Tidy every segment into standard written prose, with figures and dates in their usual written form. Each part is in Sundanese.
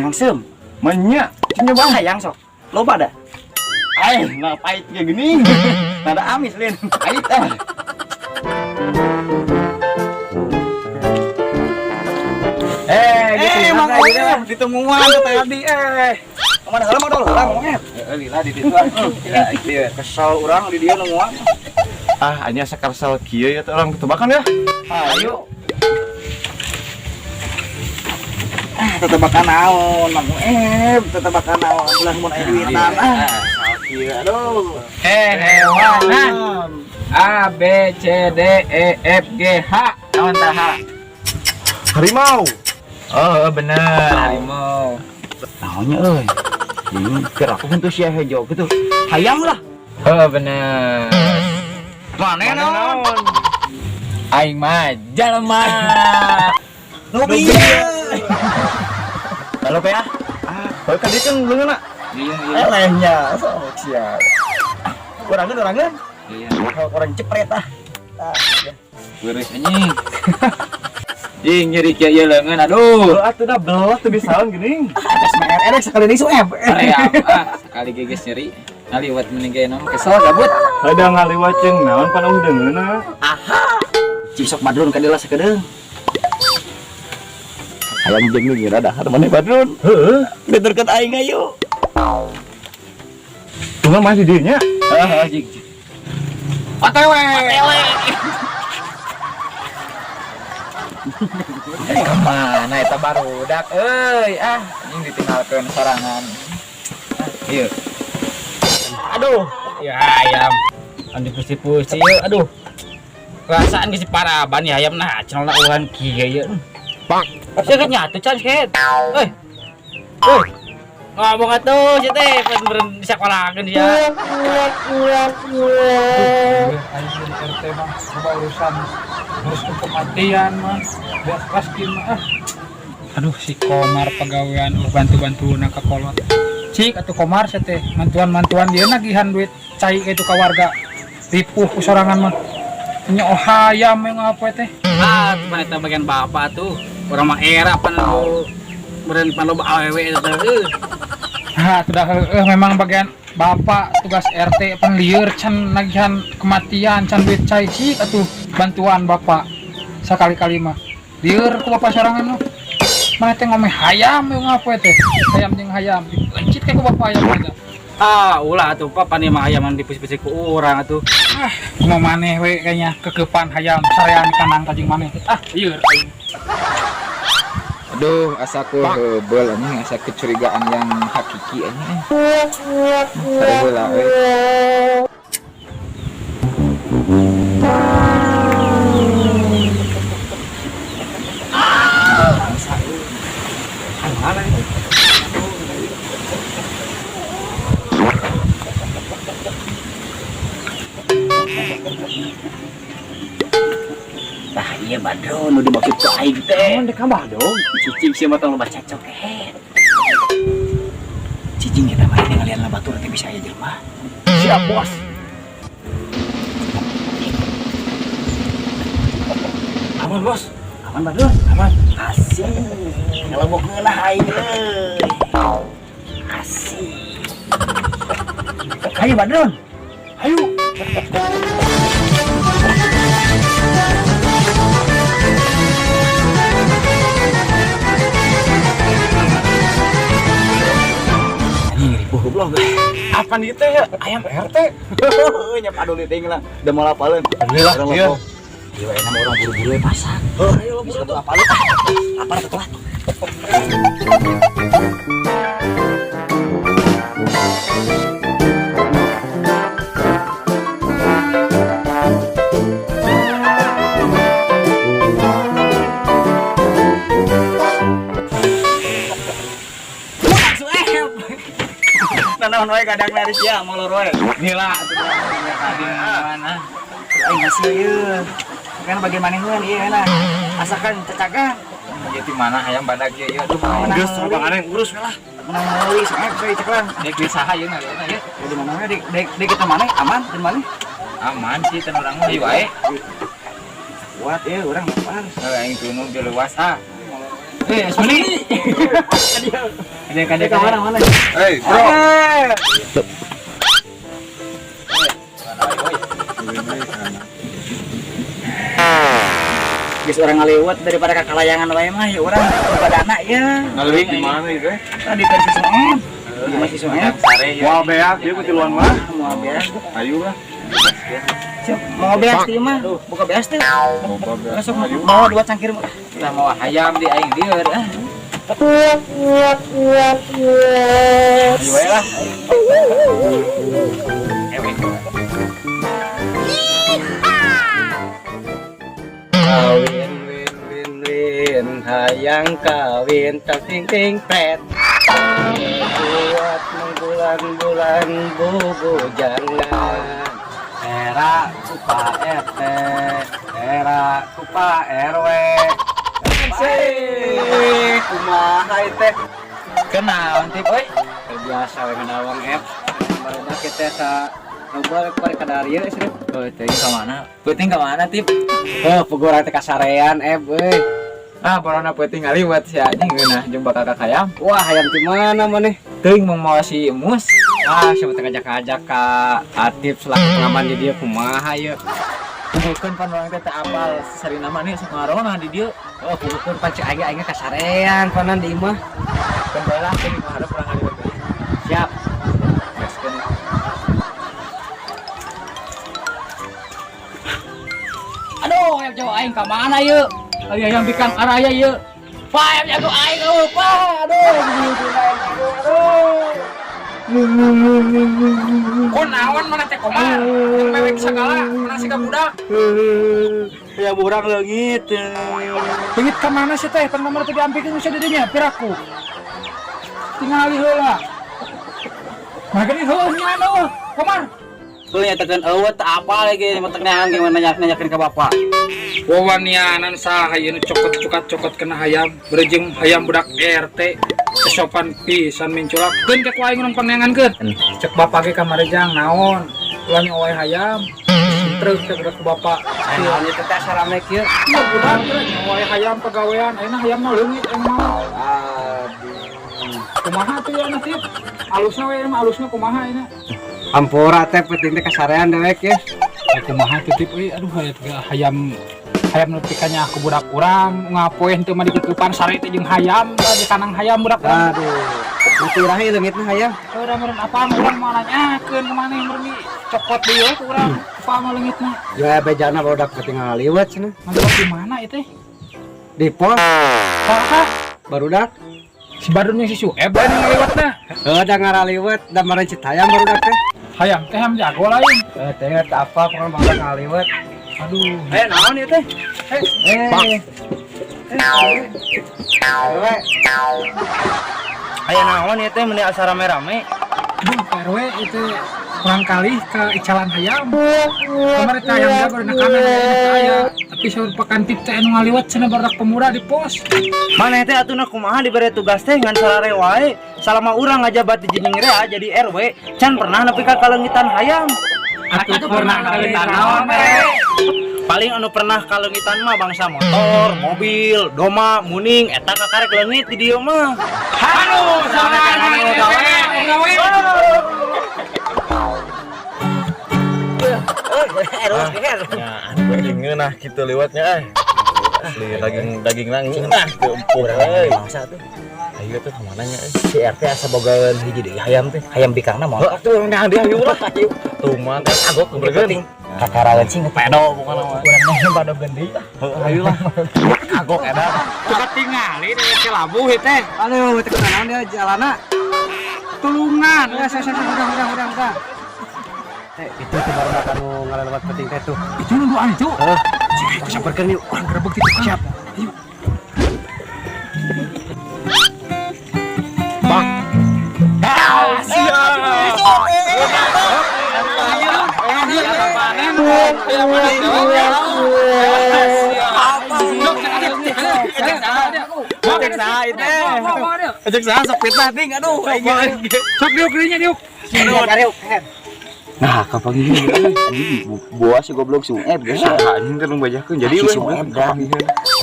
Hangsem. Menya, cing nyoba. Hayang sok. Loba dah. Ay, nah pahit kayak gini. Nada amis lin. Pahit ah. Gitu. Mang Oep, ditemuan tadi eh. Kemana heula mah dol heula ngomongnya. Heeh, lila di ditu ah. Lila ieu. Kesel urang di dieu nungguan. Ah, hanya sakarsel kieu ya teh orang ketebakan ya. Ayo. Ah, tetebakan naon, Mang Oep, tetebakan naon, ulah mun aya duitan ah. Kieu aduh. Hewan. A B C D E F G H. Naon tah H? Harimau. Oh, bener, harimau. Naonnya euy. Ini kira aku kan tuh sia hejo gitu. Hayam lah. Oh, bener. Mana naon? Aing mah jelema. Nu bieu. Lalu ya? Ah, baru tadi kan leungeun. Iya, iya. Elehnya, sok siap. Orangeun orangeun. Iya. Orang cepret ah. Ah, ya. Beres anjing. Jing nyeri kieu ieu leungeun aduh. Heuh atuh dah belah teu bisaeun geuning. Atas mer erek sekali deui sueb. Aream ah, sekali geges nyeri. Ngaliwat mending ge naon kesel gabut. Ada ngaliwat jeung naon pan eueuh deungeunna. Cing sok Badrun ka dieu lah sakedeung. Hayang jeung ngira dahar maneh Badrun. Heeh. Beturkeun aing ayo. Tunggal masih di dieu nya. Heeh, jing. OTW. Kemana eta barudak euy ah anjing ditinggalkeun sorangan. Ah, ieu. Aduh, ya ayam. Anu dipusi-pusi ieu aduh. Perasaan geus paraban ya ayam nah cenah uhan kieu ieu. Bang. Sia kan nyatu can sia. Euy. Euy. Ngomong atuh sia teh pan beureun di sakolakeun sia. Aing RT mah loba urusan nguruskeun kematian mah beas raskin mah ah. Aduh si Komar pagawean uh bantu-bantu na ka kolot. Cik atuh Komar sia teh mantuan-mantuan dia nagihan duit cai ka itu ka warga. Ripuh ku sorangan mah. Nya oh hayam yang apa teh. Ah, tuh pan eta bagian bapak tuh. Urang mah era pan lu beureun pan loba awewe eta teh. Euy. Ah, sudah heueuh memang bagian bapak tugas RT pan lieur can nagihan kematian can duit cai cik atuh bantuan bapak sakali-kali mah. Lieur ku bapak sorangan mah. Mana teh ngomeh hayam yang apa teh? Hayam jeung hayam. Encit kayak ku bapak hayam eta. Ah, ulah atuh Pak pan ieu mah hayam dipusi-pusi ku urang atuh. Ah, kumaha maneh we kayaknya kekepan hayam sarean kanang tajing maneh. Ah, lieur aing. Aduh, asa ku heubeul anjing, asa kecurigaan yang hakiki anjing. Sare heula we. Mana itu? Tah iya Badrun nu dimaksud ku aing teh. Naon dek tambah dong. Cicing sia mah tong loba cacok eh. Cicing kita mah ngalian lah batur teh bisa aya jelema. Siap, Bos. Aman, Bos. Aman Badrun? Aman. Asik. Ngelebok ngeunah aing euy. Asik. Ayo Badrun. Ayo. Anjing ripuh goblok. Apaan ieu teh ya? Ayam RT. Nya paduli teuing lah. Da moal apaleun. Alhamdulillah, Orang iya. lebo. Ieu enak orang buru-buru we pasak. Heuh, ayo lo Bisa buru. tuh apaleun ah. Lapar atuh telat. Nanaon wae kadang naris ya molor wae. Gila atuh tadi mana? Aing kasih ieu. Kan bagaimana heun ieu enak. Asakan cecakan. Jadi mana hayam badag ieu ieu aduh. Geus sorangan yang urus we lah. Menang meuli saep we ceklan. Dek di saha ieu ngaliwatna ieu? Di mana we di kita mana aman di mana? Aman sih teh urang mah ieu wae. Kuat ya urang lapar. Heuh aing tunu ge leuwas ah. Asmani. Kade kade. Mana mana. Hey, bro. Geus urang ngalewat daripada ka kalayangan wae mah ya urang badana ya. Ngalewat di mana itu? Tadi versi Sueb. Di masih Sueb. Moal beak ieu kutiluan mah. Moal beak. Ayo lah. Siap, mau beas teh mah. Buka beas teh. Masuk mau dua cangkir mah. Kita mau hayam di aing lieur ah. Ayo wae lah. Kawin win win win hayang kawin tak ting ting pet. Buat mengbulan-bulan bubu jangan. Era kupa RT, era kupa RW. Sih, kumaha teh? Kenaon tip euy? Biasa we ngadawang app. Barudak kita sa ngobrol balik ka dieu sih. Oh, teuing ka mana? Peuting ka mana tip? Heuh, puguran teh kasarean app euy. Ah, porona peuting ngaliwat si anjing ngeunah jeung bakal ka hayam. Wah, hayam di mana maneh? Teuing mung mawa si Emus. Ah, siapa teh ngajak-ngajak ka Atip selaku pengaman di dieu kumaha ieu? Bukan pan urang teh teu apal sarina mah nih sok ngarona di dieu. Oh, bukan pan cek aing aing kasarean panan di imah. Keun bae lah teuing mah hareup urang ngaliwat deui. Siap. Gaskeun. Aduh, hayam jago aing ka mana ieu? Ayo hayam bikang araya ieu. Pak, hayam jago aing eueuh, Pak. Aduh, aduh. Kunaon mana teh Komar? Jeung mewek sagala, mana siga budak. Ya urang leungit. Leungit ka mana sih teh? Pan nomor teh diampikeun geus di dinya piraku. Tingali heula. Mah geuning heueuh nya eueuh, Komar. Tuh nyatakeun eueuh teu apa lagi metek neangan gimana nanya-nanyakeun ka bapak. Wawanianan saha ieu nu cokot cukat-cokot kena hayam, berejeng hayam budak RT. Kesopan pisan minculak. Keun ke ku aing urang pangnyangankeun. Cek bapak ge kamari jang naon? Ulah nyawa hayam. Terus cek ku bapak. Naon ieu teh asa rame kieu? Iya budak kira nyawa hayam pagawean. Ayeuna hayam mah leungit emang mah. Aduh. Kumaha tuh ya anak tip? Alusna we mah alusna kumaha ayeuna? Ampura teh penting teh kasarean dewek ya. Ya kumaha tuh tip euy aduh hayam hayam nu pikanya aku budak urang ngapoe henteu mah dikukupan sare teh jeung hayam tah di kanang hayam budak urang. Aduh. Nu iraha leungitna hayam. Urang meureun apa urang mah nanyakeun ka maneh meureun cokot deui we ku urang apa mah leungitna. Ya bejana barudak penting ngaliwet cenah. Ngaliwet di mana ieu teh? Di pos. Saha? Barudak. Si Badrun si Sueb lain ngaliwetna. Heuh da ngaraliwet da marencit hayam barudak teh. Hayam teh hayam jago lain. Heuh teh teu apa pokona barudak ngaliwet. Aduh. Naon ieu teh? Eh. Aya naon ieu teh meuni asa rame-rame? Aduh, Pak RW itu kurang kali ke icalan hayam. Kemarin teh hayam jago dina kanan aya. Tapi saur pekan tip teh anu ngaliwat cenah barudak pemuda di pos. Maneh teh atuh kumaha dibere tugas teh ngan sarare wae. Salama urang ngajabat di jeneng rea jadi RW, can pernah nepi ka kaleungitan hayam. Atuh pernah kaleungitan naon mere? Paling anu pernah kaleungitan mah bangsa motor, mobil, doma, muning eta kakarek leungit di dieu mah. Aduh, salah gawe, gawe. Ya, anu ngeunah kitu lewatnya euy. Asli daging daging nang ngeunah teu empuk euy. Bangsa tuh. Ayo tuh ka mana nya euy? Si RT asa bogaeun hiji deui hayam teh, hayam bikangna moal. Heuh atuh urang neang dia hayu lah. Tuh mah teh kagok gebergeun. Kakaraeun sing Pedo pokona mah. urang mah bado gendi. Heuh hayu lah. Kagok eta. Suka tingali deh ke labuh ieu teh. Aduh, teh kunaon dia jalana? Tulungan. Ya, saya udah. Teh, itu tuh barudak anu ngalewat penting teh tuh. Itu nu duaan itu. Heuh. Cik, samperkeun yuk. Urang gerebek ti tukang. Siap. Ayo. Bang. Ah, siap. Cek saha ieu teh? Cek saha sok fitnah ting aduh aing. Sok diuk dirinya diuk. Aduh, Nah, kapanggih anjing buah si goblok Sueb geus. Anjing teh nu bajakeun jadi Si we. Sueb dah.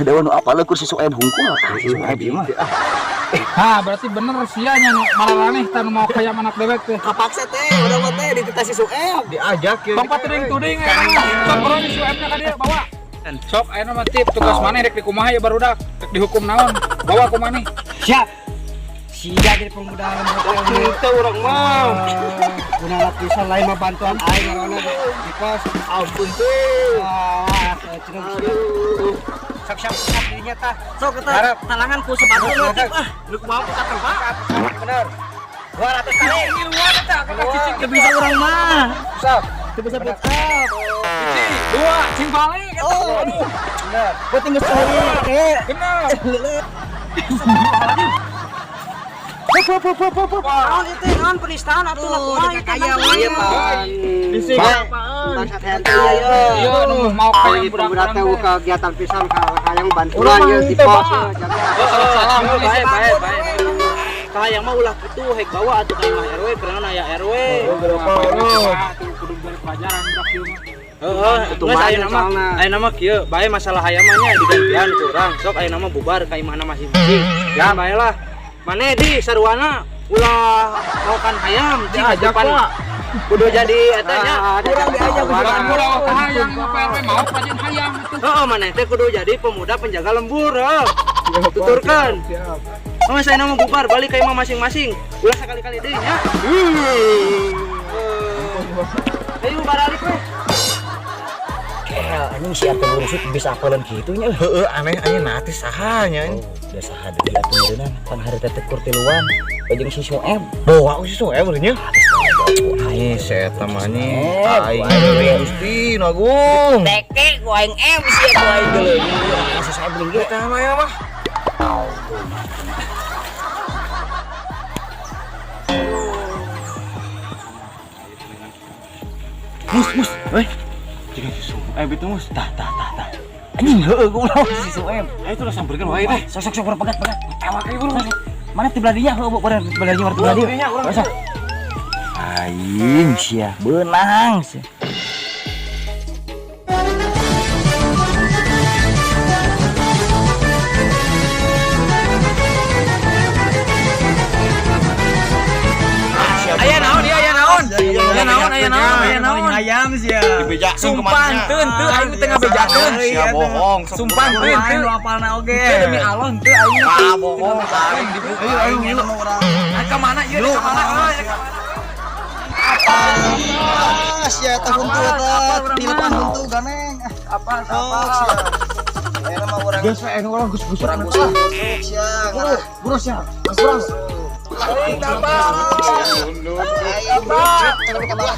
Ada nu apal kur si Sueb hungkul. Ah, si Sueb ieu mah. Ha, berarti bener sia nya nu mararaneh tah nu maok hayam anak dewek teh. Kapaksa teh, urang mah teh dititah si Sueb. Diajak ya. Tong patuding-tuding eta mah. Sok urang si Suebna ka dieu bawa. Sok ayeuna mah tip tugas maneh rek dikumaha ya barudak, rek dihukum naon? Bawa ku maneh. Siap. Sia jadi pemuda lembut Kita urang mah. Guna pisan lain mah bantuan aing ngaranna di pos. Ampun teh. Ah, aduh. Sok siap siap dirinya tah. Sok eta talangan ku sepatu nu tip ah. Lu kumaha ku satempat? Bener. 200 kali. Ngiluan eta kakak cicing Teu bisa urang mah. Sok. Teu bisa push up. Hiji, dua, cing balik eta. Oh. Bener. Penting geus cari. Eh. Genep. Naon itu naon penistaan atuh lah kumaha ieu Kaya ieu Pak. Bangsat henteu ieu. Iya, nu maok hayam budak Pemuda urang teh teh. kegiatan pisan ka hayang bantuan Urang ieu di teh, pos. Pak. Salah, Bae bae bae. Kahayang mah ulah kitu hek bawa atuh ka imah RW karena aya RW. Kudu beli pelajaran budak ieu mah. Heeh, Itu geus mah ayeuna mah. soalna. Ayeuna mah kieu, bae masalah hayam mah nya digantian ku urang. Sok ayeuna mah bubar ka imahna masing-masing. Ya bae lah. Maneh di sarwana ulah maokan hayam cing Diajak, depan. Pak. Kudu jadi eta nya. Urang diajak ku Bukan budak ka hayang mah PRW maok rajin hayam atuh. Heeh, maneh teh kudu jadi pemuda penjaga lembur, heuh. Tuturkeun. Oh, saya nama bubar balik ke imah masing-masing. Ulah sekali-kali deui nya. Ayo baralik we. Kel, anjing si RT burusut bisa apalan kitu nya. Heeh, aneh anjing nah teh saha nya anjing. Udah saha deui atuh meureunnan pan harita teh kur tiluan jeung si Sueb. Bawa si Sueb nya. Anjing saya mah anjing. Aing geuning Gusti nu Agung. Teke ku aing em sia ku aing geuleuh. Si Sueb beuling ge. Eta mah ya mah. Mus, mus, weh. Jika si Sueb itu mus. Tah tah tah tah. Anjing heueuh goblok si Sueb. Ayo tuh sampeurkeun wae teh. Sok sok sok urang pegat pegat. Tewak ieu buru. Mana ti beladinya heueuh bareng beladinya warna beladi. Sok. Aing sia beunang sia. Aya naon ieu aya naon? Aya naon aya naon aya naon? Ayam sia. Dibejakeun Sumpah henteu henteu aing teh ngabejakeun. Sia bohong. Sumpah henteu henteu. Lu apalna oge. Teu demi Allah henteu aing. Ah bohong aing dibuka. Ayo ayo urang. Ah, ka mana ieu ka mana? Euy, ka mana? Ah, sia eta huntu eta tilepan huntu ganeng. Apa Sok sia. Ayeuna mah urang Geus we anu urang geus-geus urang gusuk sia. Buru sia. Urang. Aing dapat. Aing dapat.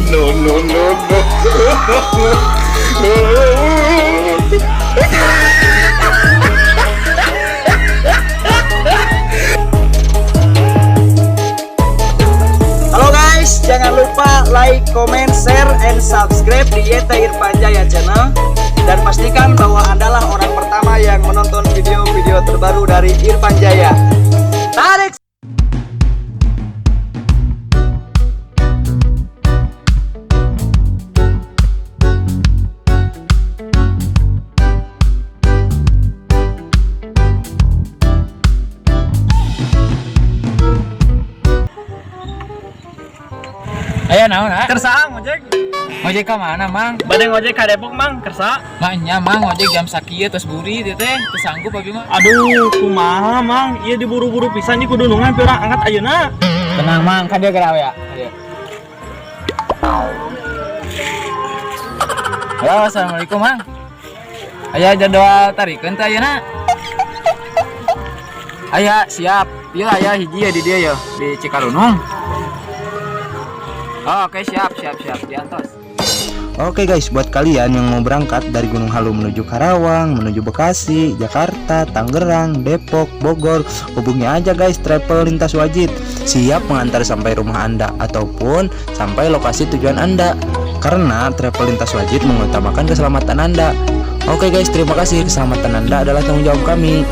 No no no no. Halo guys, jangan lupa like, comment, share, and subscribe di YT Irfan Jaya Channel. Dan pastikan bahwa Andalah orang pertama yang menonton video-video terbaru dari Irfan Jaya. Tarik! Aya naon ah? Kersa ngojek. Ngojek ka mana, Mang? Bade ngojek ka Depok, Mang, kersa. Maknya Mang ngojek jam sakieu tos buri teh teh, teu sanggup abi mah. Aduh, kumaha, Mang? Ieu diburu-buru pisan ieu kudu nungan pi urang angkat ayeuna. Tenang Mang, ka dieu geura we ya. Ka dieu. Halo, assalamualaikum Mang. Aya jadwal tarikeun teh ayeuna? Aya, siap. Ieu aya hiji ya di dieu ya, di Cikarunung. Oh, oke siap siap siap diantos. Oke guys, buat kalian yang mau berangkat dari Gunung Halu menuju Karawang, menuju Bekasi, Jakarta, Tangerang, Depok, Bogor, hubungi aja guys Travel Lintas Wajid. Siap mengantar sampai rumah Anda ataupun sampai lokasi tujuan Anda. Karena Travel Lintas Wajid mengutamakan keselamatan Anda. Oke guys, terima kasih. Keselamatan Anda adalah tanggung jawab kami.